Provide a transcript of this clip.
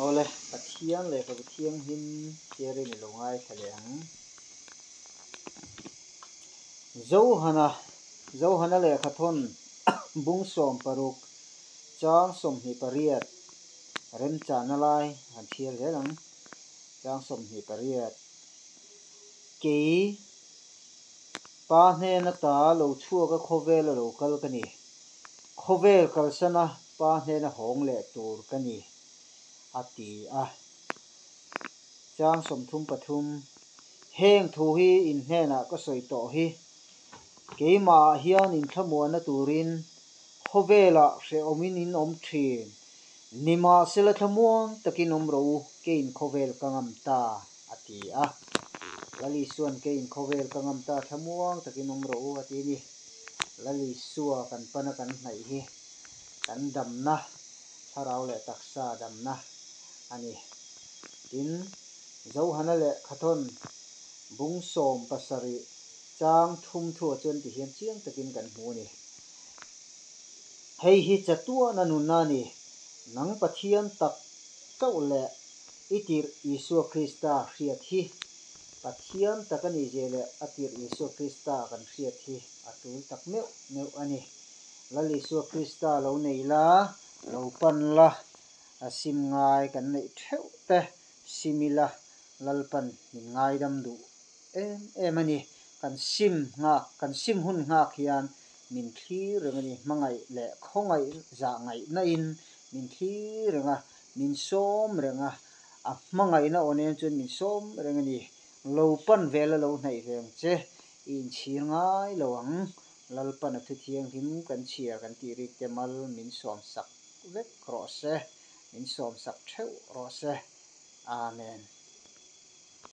Awle, Pathian lehkhabu thianghlim chhiarin i lo ngaithla leh ang. Zohana, Zohana lehkhathawn bung 16 chang 28 remchahna lai han chhiar zel ang. Chang 28 Kei Pa hnena ta lo chhuaka khawvela lo kal ka ni. Khawvel kalsana Pa hnena hawng leh tur ka ni, a ti a. Chang 33 Heng thu hi in hnenah ka sawi tawh hi. Keimahah hian inthlamuanna turin khawvelah hrehawmin in awm thin. Nimahsela thlamuang takin awm rawh u, keiin khawvel ka ngam ta, a ti a. Lal Isua'n keiin khawvel ka ngam ta, thlamuang takin awm rawh u, a ti a ni. Lal Isua kan pana kan hnaih hi kan damna, thlarau leh taksa damna a ni. Tin, Zohana leh Khathawn bung 17 chang thum thuah chuan tihian chiang takin kan hmu a ni. Hei hi chatuahna nunna a ni. Nang Pathian tak chauh leh i tirh Isua Krista hriat hi Pathian tak a nih zia leh a tirh Isua Krista kan hriat hi a tul tak meuh meuh a ni. Lal Isua Krista lo nei la, lo pan la, a sim ngai kan neih theuh te sim ila Lalpan min ngaidam duh em em a ni. Kan sim nghak, kan sim hun nghak hian min thlir reng a ni. Hmangaih leh khawngaih zah ngaihna in min thlir reng a, min sawm reng a, a hmangaihna aw nen chuan min sawm reng a ni. Lo pan vel a lo hnaih ve ang che, i inchhir ngai lo ang. Lalpan a thu thianghlim kan chhiar kan tih rik te mal min sawm sak vek rawh se, min sawm sak theuh rawh se. Amen.